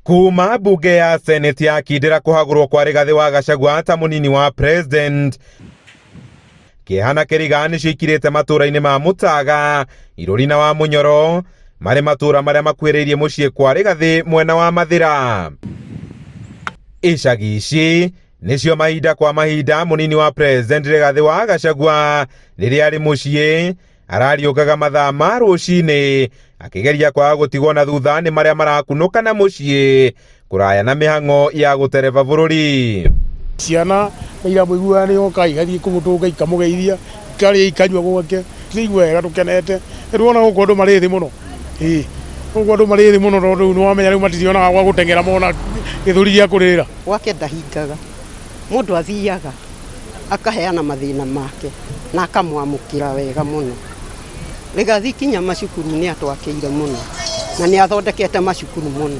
Kuma mbunge ya Senate yakindĩra kũhagũrwo kwa Rigathĩ wa Gachagua ta mũnini wa president, kĩeha na kĩriga nĩcio ikirĩte matũũra-inĩ ma Mũtaga, Irũri na Wamunyoro, marĩ matũũra marĩa makuhĩrĩirie mũciĩ kwa Rigathĩ mwena wa Mathĩra. Icagi ici nĩcio mahinda kwa mahinda mũnini wa president Rigathĩ wa Gachagua rĩrĩa arĩ mũciĩ arariũkaga mathaa ma rũcinĩ akĩgeria kwaga gũtigwo na thutha nĩ marĩa marakunũka na mũciĩ kũraya na mĩhang'o ya gũtereba bũrũri. Ciana nĩ iramũigua nĩ oka igathiĩ kũmũtũnga ikamũgeithia ikarĩa ikanyua gwake tũraigua wega tũkenete. Nĩ tuona gũkũ andũ marĩ thĩ mũno, ĩĩ gũkũ andũ marĩ thĩ mũno tondũ rĩu nĩ wamenya rĩu matirionaga gwa gũteng'era mona gĩthũri gĩa kũrĩrĩra. Gwake ndahingaga, mũndũ athiaga akaheana mathĩna make na akamwamũkĩra wega mũno. Rigathi kinya macukuru nĩ atwakĩire mũno na nĩ athondekete macukuru mũno.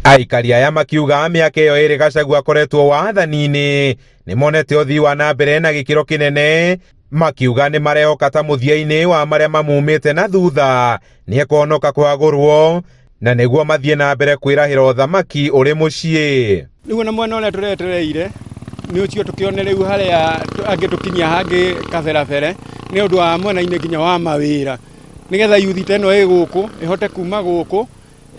Aikari aya makiuga mĩaka ĩyo ĩrĩ Gachagua akoretwo wathani-inĩ nĩ monete ũthii wa na mbere na gĩkĩro kĩnene, makiuga nĩ marehoka ta mũthia-inĩ wa marĩa mamumĩte na thutha nĩ ekũhonoka kũhagũrwo na nĩguo mathiĩ na mbere kwĩrahĩra ũthamaki ũrĩ mũciĩ. Rĩu ona mwena ũrĩa tũretereire nĩ ũcio tũkĩone rĩu harĩa angĩtũkinyia hangĩ kaberabere nĩ ũndũ wa mwena-inĩ nginya wa mawĩra nĩgetha yuthi ta ĩno ĩ gũkũ ĩhote kuma gũkũ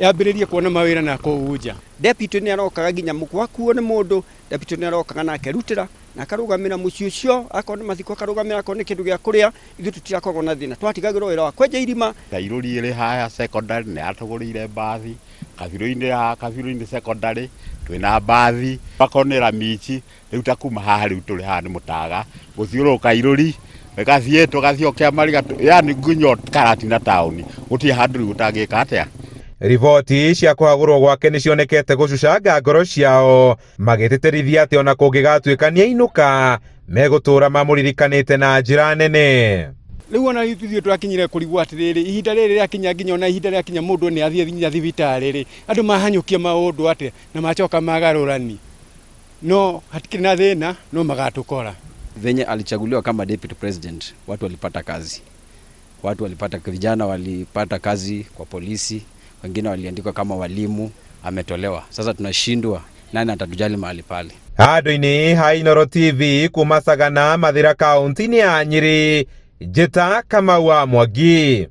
yambĩrĩrie kuona mawĩra na kũu nja. Deputy nĩ arokaga nginya gwakuo nĩ mũndũ, deputy nĩ arokaga na akerutĩra na akarũgamĩra mũciĩ ũcio, akorwo nĩ mathiko akarũgamĩra, akorwo nĩ kĩndũ gĩa kũrĩa, ithuĩ tũtirakoragwo na thĩna, twatigagĩrwo wĩra wa kwenja irima. Irũri ĩrĩ haha secondary nĩ yatũgũrĩire mbathi, Kabirũ-inĩ haha Kabirũ-inĩ secondary twĩna mbathi, akorwo nĩ Ramichi, rĩu ta kuma haha rĩu tũrĩ haha nĩ Mũtaga, gũthiũrũrũka Irũri, ĩgathiĩ tũgathiĩ o Kĩamariga, yani nginya Karatina taũni, gũtirĩ handũ rĩu ũtangĩka atĩa. Riboti cia kũhagũrwo gwake nĩ cionekete gũcucanga ngoro ciao magĩtĩtĩrithia atĩ ona kũngĩgatuĩka nĩainũka megũtũũra mamũririkanĩte na njĩra nene. Rĩu ona ithuĩ twakinyire kũrigwo atĩrĩrĩ, ihinda rĩrĩ rĩakinya nginya ona ihinda rĩakinya mũndũ nĩ athiĩ nginya thibitarĩ rĩ, andũ mahanyũkia maũndũ atĩa na macoka magarũrani. No hatikĩrĩ na thĩna no magatũkora. Venye alichaguliwa kama deputy president, watu walipata kazi, watu walipata, vijana walipata kazi kwa polisi, wengine waliandikwa kama walimu, ametolewa. Sasa tunashindwa nani atatujali mahali pale. Handũ-inĩ ha Inooro TV kuma Sagana, Mathĩra, kaunti-inĩ ya Nyĩrĩ, Njĩta Kamau wa Mwangi.